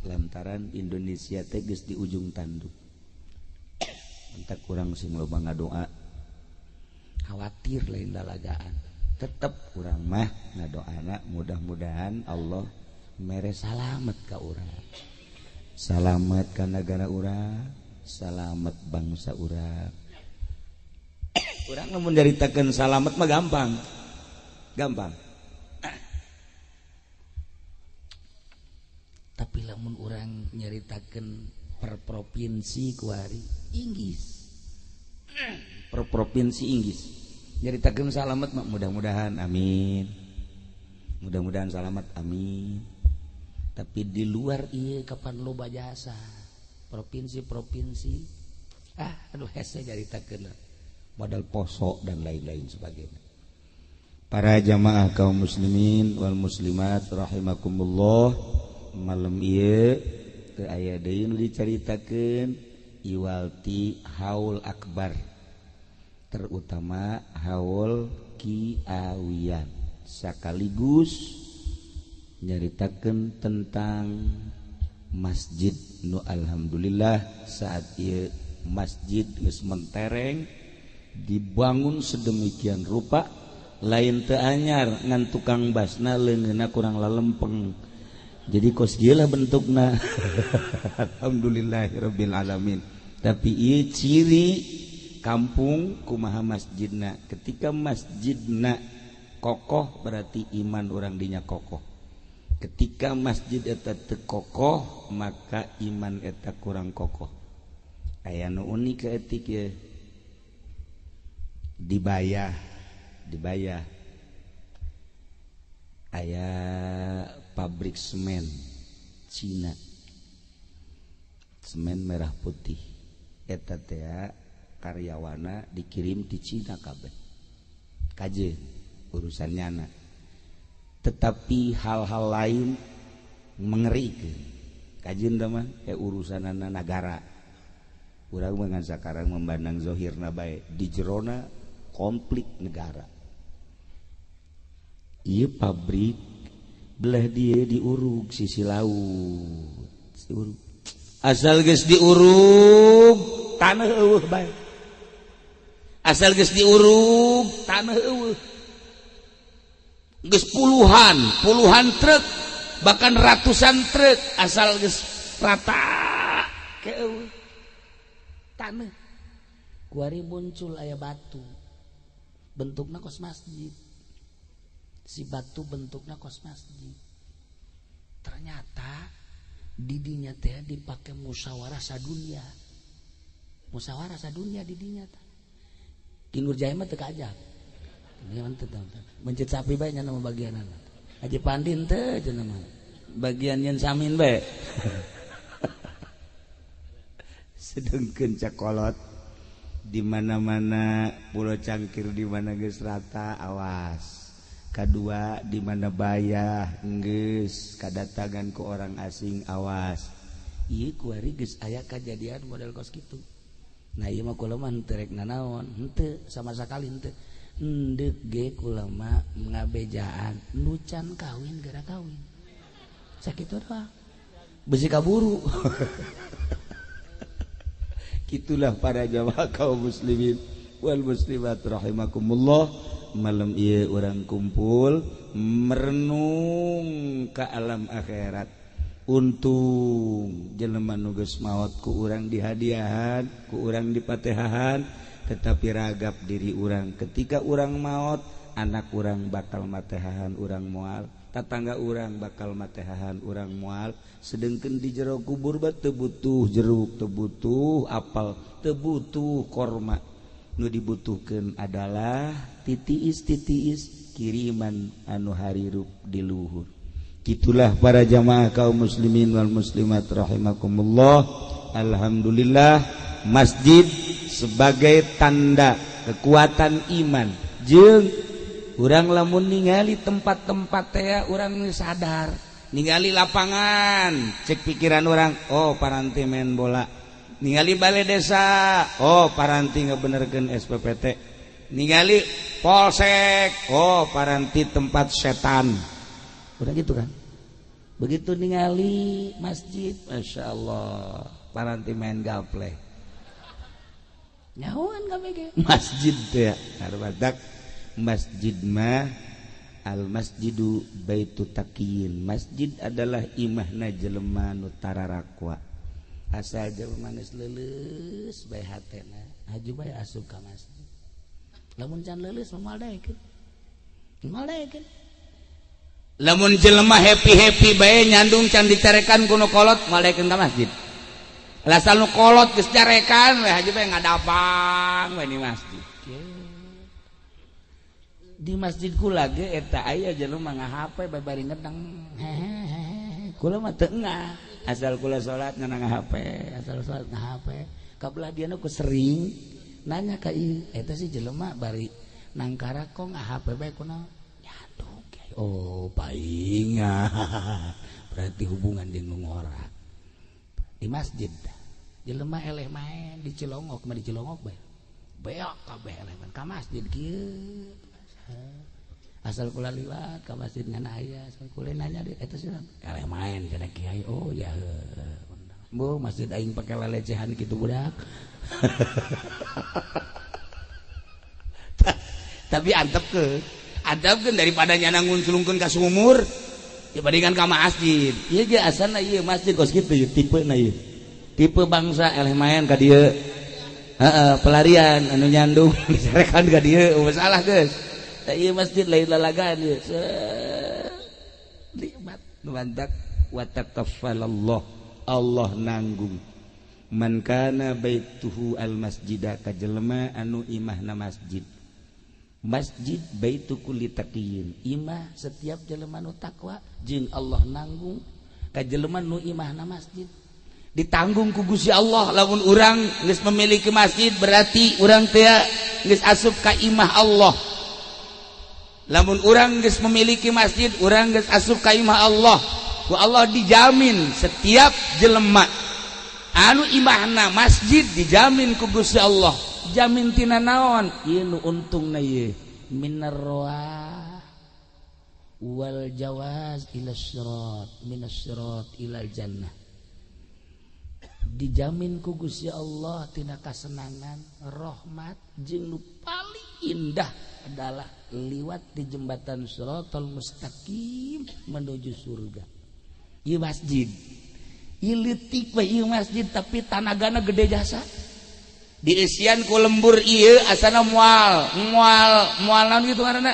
lantaran Indonesia teh geus di ujung tanduk. Entak kurang sing loba ngadoa khawatir lain lalagaan tetep kurang mah ngadoana mudah-mudahan Allah mere salamet ka urang, salamet ka nagara urang, salamet bangsa urang. Urang lamun nyaritakeun salamet mah gampang gampang. Tapi lamun urang nyaritakeun per provinsi kuari Inggris per provinsi Inggris nyaritakeun salamet mah mudah-mudahan amin, mudah-mudahan salamet amin. Tapi di luar ieu kapan loba jasa provinsi-provinsi ah aduh hese nyaritakeun modal poso dan lain-lain sebagainya. Para jamaah kaum muslimin wal muslimat rahimakumullah, malam ieu teu aya deui nu dicaritakeun iwalti haul akbar, terutama haul Ki Awian, sekaligus nyaritakeun tentang masjid nu alhamdulillah saat ieu masjid geus mentereng dibangun sedemikian rupa lain teu anyar ngan tukang basna leungeunna kurang lalempeng jadi kos ieu lah bentukna. Alhamdulillahirabbil alamin. Tapi ieu ciri kampung kumaha masjidna, ketika masjidna kokoh berarti iman orang dinya kokoh, ketika masjid eta teu kokoh maka iman eta kurang kokoh. Aya nu unik etik ye dibayah aya pabrik semen Cina, semen merah putih eta teh karyawana dikirim di Cina kabeh kaje urusan nyana. Tetapi hal-hal lain mengerikan kajian mah urusanana nagara. Urang mah ngan sakarang memandang zohirna bae, di jerona konflik negara. Ieu pabrik belah dia diurug sisi laut, diurug. Asal geus diurug taneuh eueuh bae. Asal geus diurug taneuh eueuh. Geus puluhan, puluhan truk, bahkan ratusan truk asal geus rata ke eueuh. Taneuh. Kuari muncul aya batu. Bentukna kos masjid. Si batu bentukna kos masjid. Ternyata didinya teh dipakai musyawarah sadunia. Musyawarah sadunia didinya teh. Ki Nurjaya mah teu kaajak. Mencet sapi bae nya nama bagianana. Haji Pandin teh cenah mah. Bagian nyen samin bae. Sedengkeun cakolot di mana-mana Pulau Cangkir di mana geus rata awas. Kedua di mana bayah geus kadatangan ku orang asing awas. Ieu kuari geus aya kajadian model kos kitu. Nah ieu mah kula mah henteu rek nanaon, henteu sama sakali henteu. Endeuk ge kula mah ngabejaan nu can kawin gara kawin. Sakitu doang. Besi kaburu. Itulah para jamaah kaum muslimin wal muslimat rahimakumullah. Malam ieu urang kumpul merenung ka alam akhirat. Untung jelema nu geus maot ku urang dihadiahan, ku urang dipatehahan, tetapi ragap diri urang ketika urang maot, anak urang bakal matehahan urang moal, tatangga urang bakal matehahan urang moal. Sedengkeun di jero kubur bae teu butuh jeruk, teu butuh apel, teu butuh korma. Nu dibutuhkeun adalah titiis-titiis kiriman anu harirup di luhur. Gitulah para jamaah kaum muslimin wal muslimat rahimakumullah. Alhamdulillah masjid sebagai tanda kekuatan iman. Jeung urang lamun ningali tempat-tempat teh urang sadar, ningali lapangan cek pikiran urang, oh paranti main bola. Ningali balai desa, oh paranti ngebenerkeun SPPT. Ningali polsek, oh paranti tempat setan. Udah gitu kan. Begitu ningali masjid, masya Allah, paranti main gaple. Nyahuan KPG. Masjid teh harbadak masjid mah al masjidu baitu taqiyin. Masjid adalah imahna jelema nu tararakwa. Asal jelema geus leuleus bae hatena, haju bae asup ka masjid. Lamun can leuleus moal daekeun. Moal daekeun. Lamun jelema happy-happy bae nyandung can dicarekan ku nu kolot moal daekeun ka masjid. Asal nu kolot geus carekan we haju bae ngadapang we di masjid. Di masjid kula ge eta aya jelema nga-HP bae bari ngedeng. Hehehe. Kula mah teu engah. Asal kula salat ngan nga-HP, asal salat nga-HP. Kabelah dia nu sering nanya ka ieu, eta si jelema bari nangkara kok nga-HP bae kunaon? Nyandung kiai. Oh, painga. Berarti hubungan jeung nu ngora. Di masjid jelema eleh main di Cilongok, mah di Cilongok bae. Beok kabeh eleh main ka masjid kieu. Asal kula liwat ka masjid ngan aya, asal kula nanya deui eta sih eleh main cenah kiai. Oh ya heuh. Bu, masjid aing pake lelecehan kitu budak. Tapi antepkeun. Antepkeun daripada nyana ngunculungkeun ka sumur dibandingkan ka masjid. Ieu ge asalna ieu masjid kos kitu ieu tipena ieu. Tipe bangsa eleh main ka dieu. Heeh, pelarian anu nyandung disarekan ka dieu, masalah geus. Tah ieu masjid lain lalagaan ieu. Nikmat mantak wa takaffalallah. Allah nanggung. Man kana baituhu al masjida ka jelema anu imahna masjid. Masjid baitu kulli taqiyin. Imah setiap jelema nu takwa jeung Allah nanggung ka jelema nu imahna masjid. Ditanggung ku Gusti Allah. Lamun urang geus memiliki masjid berarti urang teh geus asup ka imah Allah. Lamun urang geus memiliki masjid, urang geus asup ka imah Allah. Ku Allah dijamin setiap jelema anu imahna masjid dijamin ku Gusti Allah. Jamin tina naon? Ieu nu untungna ieu minar roah wal jawaz ila sirat, minas sirat ilal jannah. Dijamin ku Gusti Allah tina kasenangan, rahmat jeung nu paling indah adalah liwat di jembatan Shiratal Mustaqim menuju surga. Ieu masjid. Ieu leutik we ieu masjid tapi tanagana gede jasa. Diisian ku lembur ieu asana moal, moal, moal naon kitu ngaranna?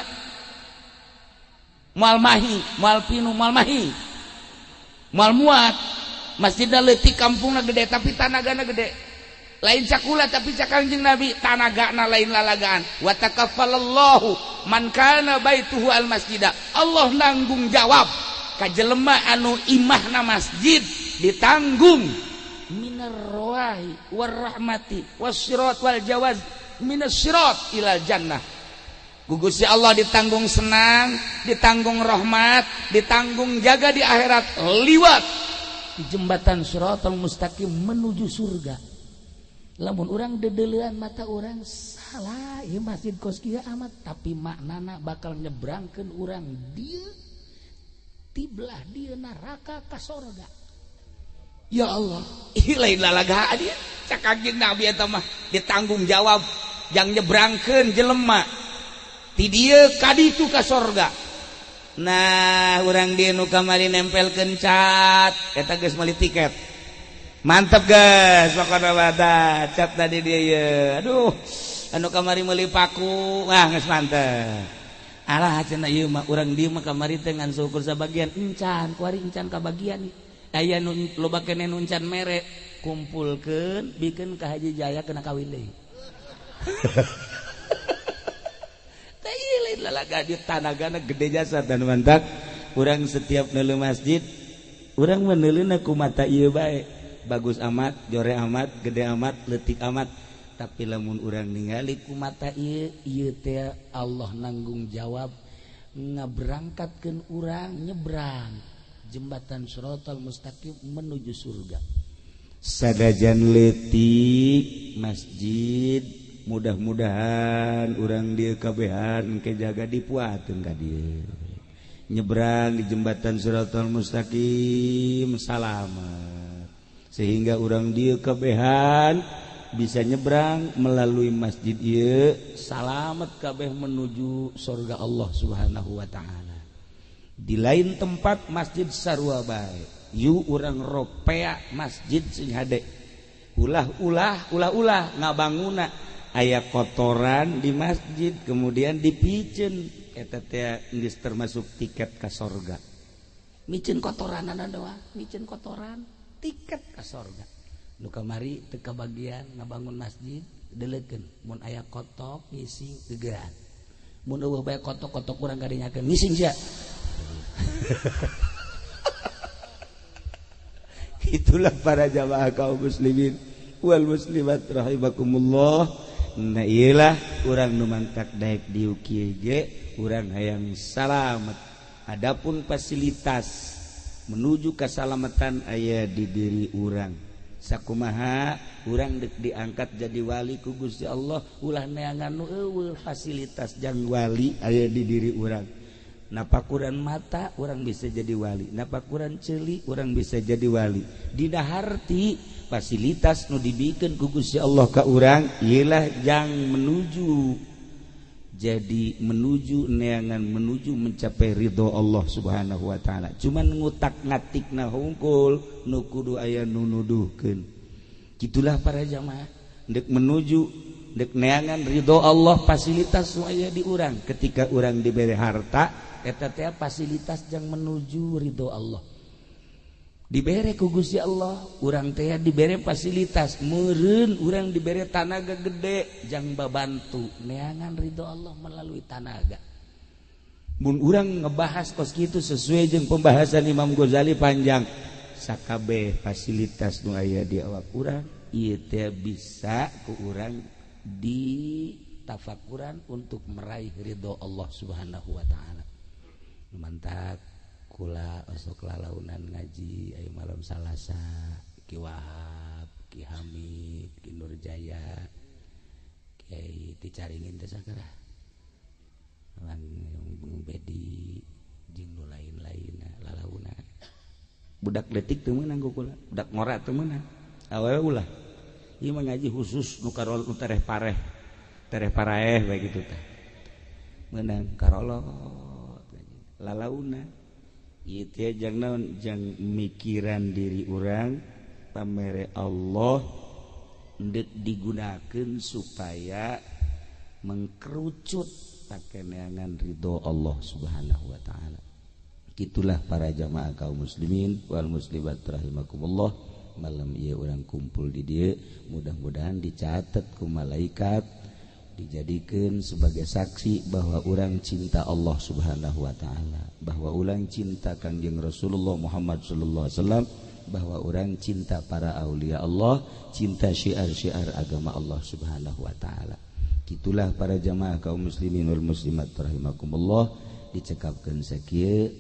Moal mahi, moal pinu, moal mahi. Moal muat. Masjidna leutik kampungna gede tapi tanagana gede. Lain cakula tapi cak Kangjeng Nabi tanagana lain lalagaan. Wa takaffalallahu man kana baituhu al masjida. Allah nanggung jawab ka jelema anu imahna masjid ditanggung minar rawahi war rahmati was sirat wal jawaz minas sirat ilal jannah. Ku Gusti Allah ditanggung senang, ditanggung rahmat, ditanggung jaga di akhirat liwat di jembatan Shiratal Mustaqim menuju surga. Lamun urang dedelean mata urang salah, ieu masjid kos kieu amat, tapi maknana bakal nyebrangkeun urang dieu tiblah dieu neraka ka sorga. Ya Allah, ih lain lalagaan ieu. Cak Kangjeng Nabi eta mah ditanggung jawab yang nyebrangkeun jelema ti dieu ka ditu ka sorga. Nah, urang dieu nu kamari nempelkeun cat, eta geus meuli tiket. Mantep guys, pokokna mah cat tadi dia ye. Aduh, anu kamari meuli paku, ah geus mantep. Alah cenah ieu mah urang dieu mah kamari teh ngan syukur sabagian encan, kuari encan kabagian. Aya nu loba keneh nu encan mere, kumpulkeun bikeun ka Haji Jaya kena kawin deui. Teh ieu lain lalaga di tanagana gede jasa dan mantak. Urang setiap neuleuh masjid, urang meneuleuhna ku mata ieu bae. Bagus amat, jore amat, gede amat, leutik amat. Tapi lamun urang ningali ku mata ieu, ieu teh Allah nanggung jawab ngaberangkatkeun urang nyebrang jembatan Shiratal Mustaqim menuju surga. Sadajan leutik masjid, mudah-mudahan urang dieu kabehan ke jaga dipuateun ka dieu. Nyebrang di jembatan Shiratal Mustaqim salamet. Sehingga urang dieu kabehan bisa nyebrang melalui masjid ieu salamet kabeh menuju surga Allah Subhanahu wa taala. Di lain tempat masjid sarua bae, yu urang ropea masjid sing hade. Ulah-ulah, ulah-ulah ngabanguna aya kotoran di masjid kemudian dipiceun eta teh geus termasuk tiket ka sorga. Miceun kotoranana doang, miceun kotoran tiket ka sorga. Nu kamari teu kabagian ngabangun masjid deleukeun mun aya kotok ngising gegeran. Mun eueuh bae kotok-kotok urang kadinyakeun ngising sia. Itulah para jamaah kaum muslimin wal muslimat rahimakumullah. Nah iyalah urang nu mantak daek dieu kieu ge urang hayang salamet. Adapun fasilitas menuju keselamatan aya di diri urang. Sakumaha urang dek diangkat jadi wali ku Gusti Allah, ulah neangan nu eueuh fasilitas jang wali aya di diri urang. Napakuran mata urang bisa jadi wali, napakuran ceuli urang bisa jadi wali. Dina harti fasilitas nu dibikeun ku Gusti Allah ka urang ieulah jang menuju jadi menuju neangan menuju mencapai ridho Allah Subhanahu wa taala. Cuman ngutak-ngatikna hungkul nu kudu aya nu nuduhkeun. Kitulah para jamaah ndek menuju ndek neangan ridho Allah fasilitas nu aya di urang. Ketika urang dibere harta eta teh fasilitas jang menuju ridho Allah. Dibere ku Gusti Allah, urang teh dibere fasilitas, meureun urang dibere tanaga gede jang babantu neangan ridho Allah melalui tanaga. Mun urang ngebahas kos kitu sesuai jeung pembahasan Imam Ghazali panjang, sakabeh fasilitas nu aya di awak urang ieu teh bisa ku urang ditafakuran untuk meraih ridho Allah Subhanahu wa taala. Mantap kula osok lalaunan ngaji ayo malam Salasa Ki Wahab, Ki Hamid, Ki Nurjaya, Kiai Ticaringin teh sakara lan Bung Bedi jeung nu lain-lainna lalaunan. Budak leutik teu meunang ku kula, budak ngora teu meunang. Awewe ulah. Ieu mah ngaji khusus nu karolot nu tereh pareh. Tereh paraeh bae kitu teh. Meunang karolot lalauna. Ieu teh jang naon jang mikiran diri urang pamere Allah deuk digunakeun supaya mengkerucut pakeneangan ridho Allah Subhanahu wa taala. Itulah para jamaah kaum muslimin wal muslimat rahimakumullah. Malam ieu urang kumpul di dieu mudah-mudahan dicatat ku malaikat dijadikeun sebagai saksi bahwa urang cinta Allah Subhanahu wa taala, bahwa urang cinta Kangjeng Rasulullah Muhammad sallallahu alaihi wasallam, bahwa urang cinta para aulia Allah, cinta syiar-syiar agama Allah Subhanahu wa taala. Itulah para jamaah kaum muslimin wal muslimat rahimakumullah. Dicekapkeun sakieu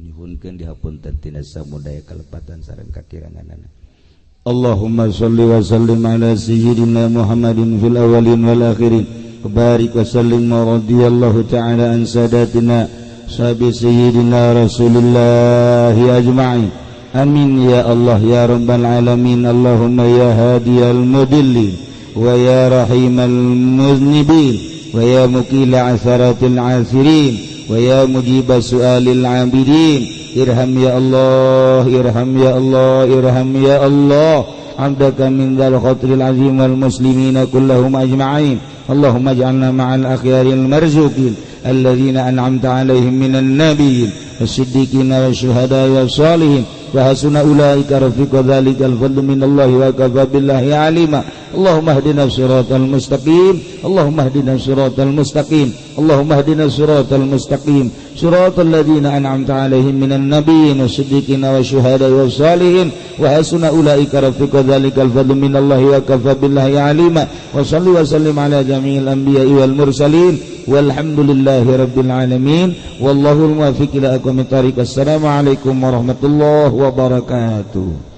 nyuhunkeun dihapunten tina samudaya kalepatan sareng kakiranganana. Allahumma shalli wa sallim ala sayyidina Muhammadin fil awwalin wal akhirin barik wa sallim wa radhiyallahu ta'ala an sadatina sahabi sayyidina Rasulillah ajma'in. Amin ya Allah ya rabbal alamin. Allahumma ya hadiyal mudillin wa ya rahimal muznibin wa ya mukila asaratil asirin wa ya mujiba su'alil abidin. Irham ya Allah, irham ya Allah, irham ya Allah abdaka min dzal khatril azim wal muslimina kullahum ajma'in. Allahumma ij'alna ma'al akhyaril marzuqin alladzina an'amta 'alaihim minan nabiyyin was-siddiqin wasyuhada'i was-salihin wa hasuna ulaika rafiqa dzalikal fadlu minallahi wa kafa billahi alima. Allahumma hdina siratal mustaqim, Allahumma hdina siratal mustaqim, Allahumma hdina siratal mustaqim, siratal ladzina an'amta 'alaihim minan nabiyyin wasiddiqin wasyuhada'i wassalihin wa hasuna ulaika rafiqa dzalikal fadlu minallahi wa kafa billahi alima. Wa salli wa sallim ala jami'il anbiya'i wal mursalin walhamdulillahi rabbil alamin. Wallahul muwaffiq ila aqwamit thariq. Assalamu alaikum warahmatullahi wabarakatuh.